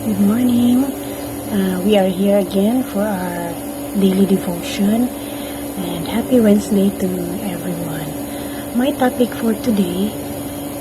Good morning. We are here again for our daily devotion, and happy Wednesday to everyone. My topic for today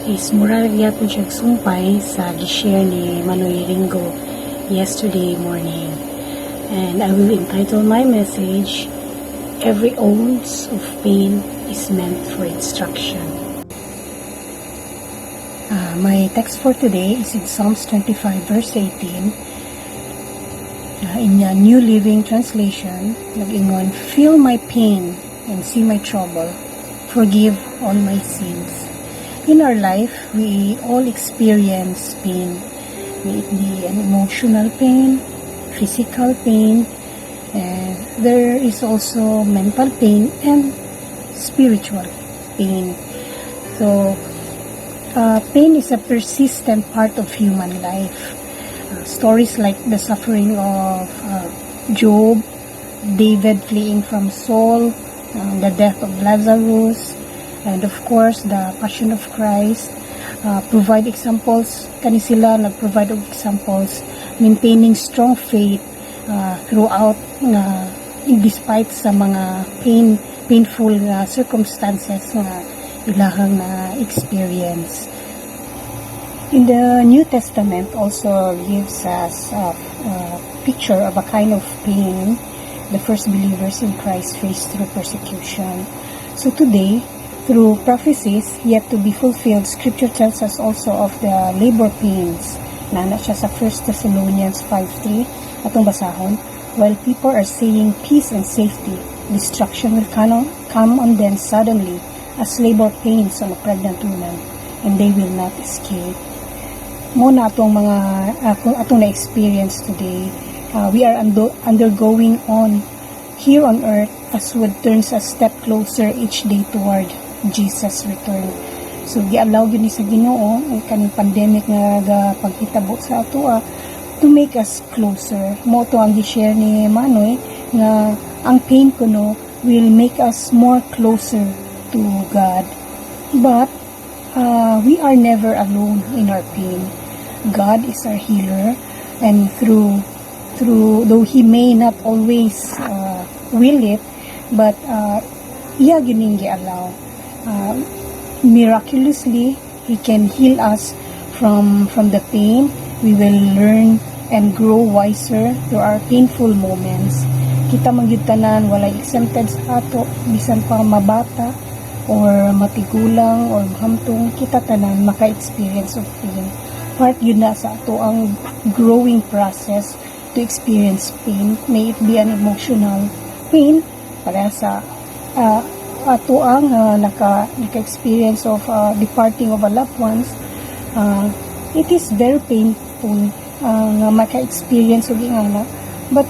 is mura gyapon siyang sumpay sa gi-share ni Manoy Ringo yesterday morning. And I will entitle my message, "Every Ounce of Pain is Meant for Instruction." My text for today is in Psalms 25 verse 18. In a New Living Translation, nag-ingon, "Feel my pain and see my trouble. Forgive all my sins." In our life, we all experience pain. May it be an emotional pain, physical pain, and there is also mental pain and spiritual pain. So, pain is a persistent part of human life. Stories like the suffering of Job, David fleeing from Saul, the death of Lazarus, and of course the Passion of Christ provide examples. Kani sila nag-provide og examples maintaining strong faith throughout nga despite sa mga painful nga circumstances nga ilahang na experience. In the New Testament also gives us a picture of a kind of pain the first believers in Christ faced through persecution. So today, through prophecies yet to be fulfilled, Scripture tells us also of the labor pains. Naa na siya sa 1 Thessalonians 5:3, atong basahon, "While people are saying peace and safety, destruction will come on them suddenly as labor pains on a pregnant woman, and they will not escape." Mao na atong mga kung atong na-experience today. We are undergoing on here on earth as would turns a step closer each day toward Jesus' return. So gi-allow gyud ni sa Ginoo ang kaning pandemic nga gapanghitabo sa atoa to make us closer. Mao to ang gi-share ni Manoy nga ang pain kuno will make us more closer to God. But we are never alone in our pain. God is our healer, and through though He may not always will it, but iya gyud ning gi-allow. Miraculously, He can heal us from the pain. We will learn and grow wiser through our painful moments. Kita man gyud tanan, walay exempted sa ato, bisan pa mabata or matigulang or mahamtong, kita tanan maka-experience of pain. Part gyud na sa ato ang growing process to experience pain. May it be an emotional pain para sa ato ang naka-experience of departing of a loved ones. It is very painful nga maka-experience og ingana, but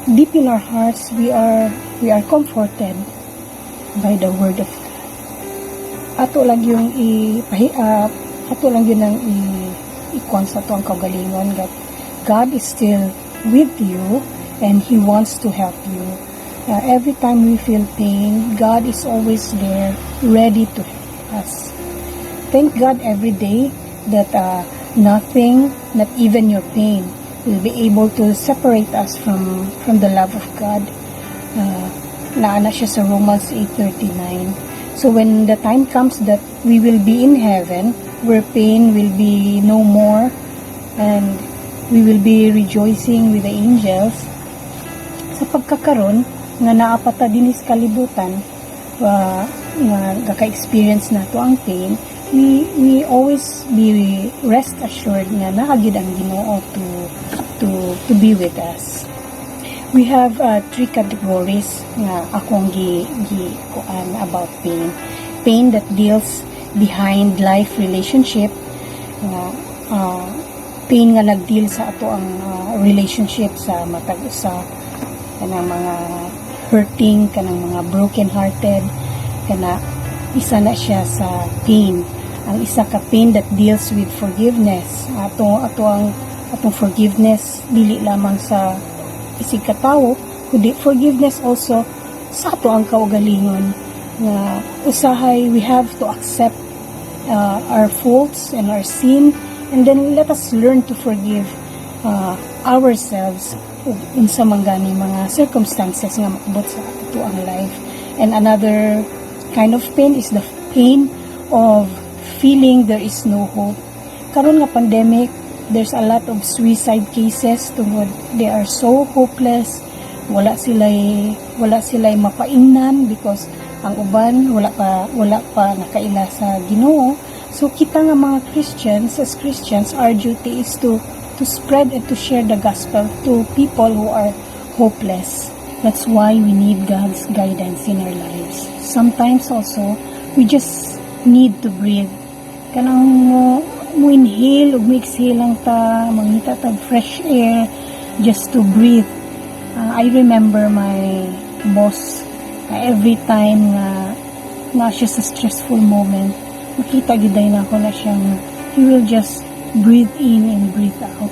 deep in our hearts we are comforted by the word of God. Ato lang yung ato lang gyud ang i ikuan sa atoang kaugalingon that God is still with you and He wants to help you. Every time we feel pain, God is always there, ready to help us. Thank God every day that nothing, not even your pain, will be able to separate us from the love of God. Naa na siya sa Romans 8:39. So when the time comes that we will be in heaven, where pain will be no more, and we will be rejoicing with the angels, sa pagkakaron nga naa pa ta dinhi sa kalibutan, nga gaka-experience nato ang pain, we always be rest assured nga naa gyud ang Ginoo to be with us. We have three categories nga akong gi kuan about pain. Pain that deals behind life relationship, nga pain nga nag-deal sa ato ang relationship sa matag usa, kanang mga hurting, kanang mga broken hearted, kana isa na siya sa pain. Ang isa ka pain that deals with forgiveness, ato ang atong forgiveness dili lamang sa isig katawo kundi forgiveness also sa ato ang kaugalingon, nga usahay we have to accept our faults and our sin. And then let us learn to forgive ourselves ug unsa man gani mga circumstances nga maabot sa atoang life. And another kind of pain is the pain of feeling there is no hope. Karon nga pandemic, there's a lot of suicide cases tungod they are so hopeless. Wala sila mapaingnan because ang uban wala pa nakaila sa Ginoo. So kita nga mga Christians, as Christians, our duty is to spread and to share the gospel to people who are hopeless. That's why we need God's guidance in our lives. Sometimes also, we just need to breathe. Kanang mo inhale ug mo exhale lang ta, mangita tag fresh air just to breathe. I remember my boss, every time nga na siya sa stressful moment, makita gyud nako na siyang he will just breathe in and breathe out.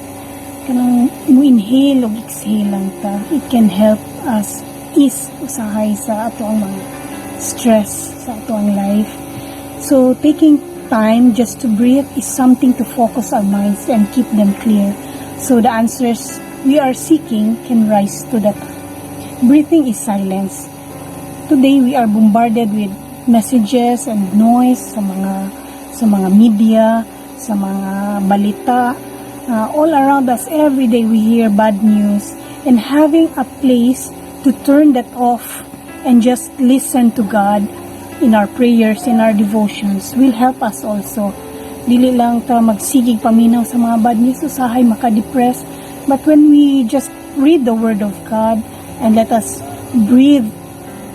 Kanang mo inhale ug exhale lang ta. It can help us ease usahay sa atoang mga stress sa atoang life. So taking time just to breathe is something to focus our minds and keep them clear, so the answers we are seeking can rise to the top. Breathing is silence. Today we are bombarded with messages and noise sa mga media, sa mga balita. All around us every day we hear bad news, and having a place to turn that off and just listen to God in our prayers, in our devotions, will help us also. Dili lang ta magsigig paminaw sa mga bad news, usahay maka-depress. But when we just read the Word of God and let us breathe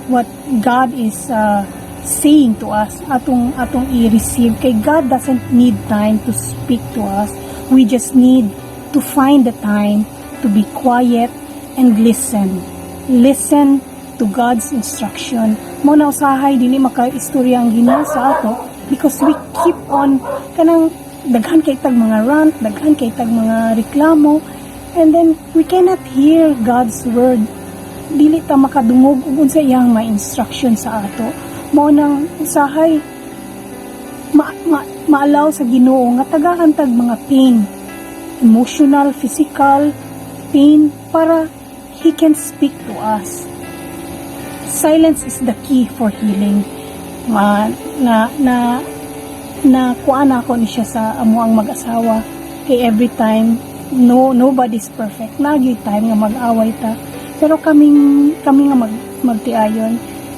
what God is saying to us, atong i-receive, kay God doesn't need time to speak to us. We just need to find the time to be quiet and listen. Listen to God's instruction. Mao na usahay dili maka-istorya ang Ginoo sa ato because we keep on kanang daghan kay tag mga rant, daghan kay tag mga reklamo, and then we cannot hear God's word. Dili ta makadungog ug unsa iyang mga instruction sa ato. Mao nang usahay ma-allow sa Ginoo nga tagaan tag mga pain, emotional, physical pain, para He can speak to us. Silence is the key for healing. Ma, na na na kuan ako ni siya sa amoang mag-asawa kay every time, no, nobody's perfect, naa gyud time nga mag-away ta, pero kaming kami nga magtiayon,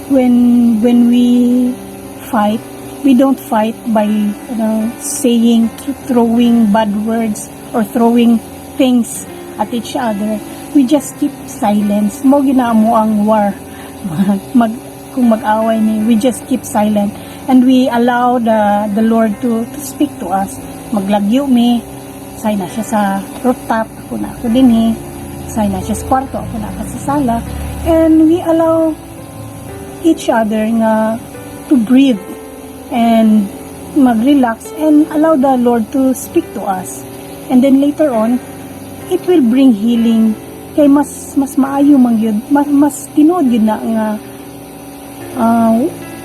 when we fight, we don't fight by saying, throwing bad words or throwing things at each other. We just keep silence. Mao gyud na amoang war. Mag kung mag-away ni, we just keep silent and we allow the Lord to speak to us. Maglagyo mi, say na siya sa rooftop, ako na ako dinhi, say na siya sa kwarto, ako na ako sa sala, and we allow each other nga to breathe and mag-relax and allow the Lord to speak to us. And then later on, it will bring healing kay mas maayo man gyud, mas tinuod gyud na nga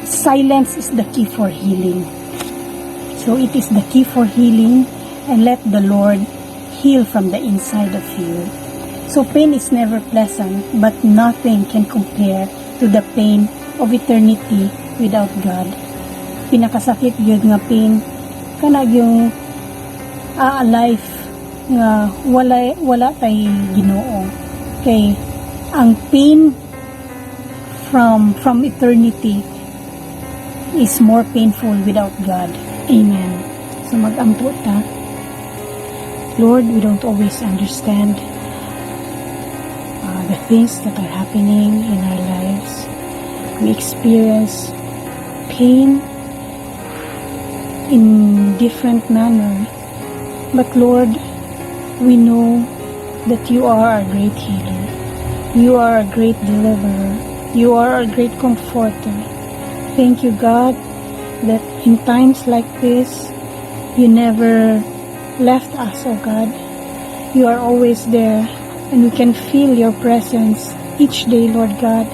silence is the key for healing. So it is the key for healing, and let the Lord heal from the inside of you. So pain is never pleasant, but nothing can compare to the pain of eternity without God. Pinakasakit gyud nga pain kana yung life nga wala tay Ginoo, kay ang pain from eternity is more painful without God. Amen. So magampo ta. Lord, we don't always understand the things that are happening in our lives. We experience pain in different manner. But Lord, we know that you are a great healer. You are a great deliverer. You are a great comforter. Thank you, God, that in times like this, you never left us, oh God. You are always there, and we can feel your presence each day, Lord God,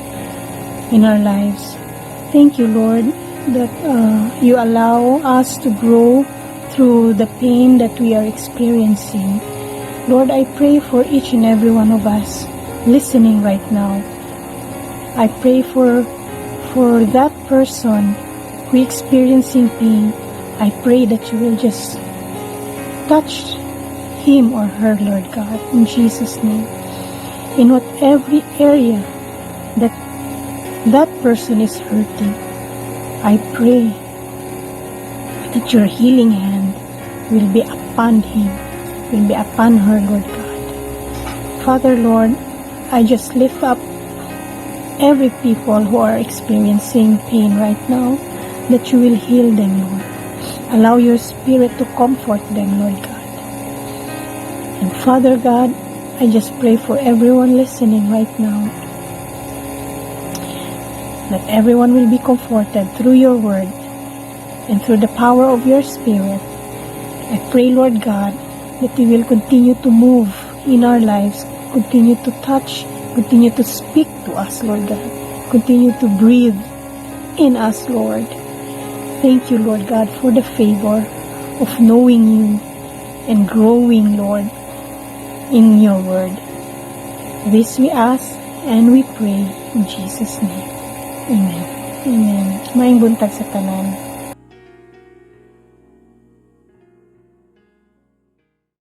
in our lives. Thank you, Lord, that you allow us to grow Through the pain that we are experiencing. Lord, I pray for each and every one of us listening right now. I pray for that person who experiencing pain. I pray that you will just touch him or her, Lord God, in Jesus' name. In whatever area that that person is hurting, I pray that your healing hand will be upon him, will be upon her, Lord God. Father, Lord, I just lift up every people who are experiencing pain right now, that you will heal them, Lord. Allow your Spirit to comfort them, Lord God. And Father God, I just pray for everyone listening right now that everyone will be comforted through your word and through the power of your Spirit. I pray, Lord God, that you will continue to move in our lives, continue to touch, continue to speak to us, Lord God, continue to breathe in us, Lord. Thank you, Lord God, for the favor of knowing you and growing, Lord, in your word. This we ask and we pray in Jesus' name. Amen. Amen. Maayong buntag sa tanan.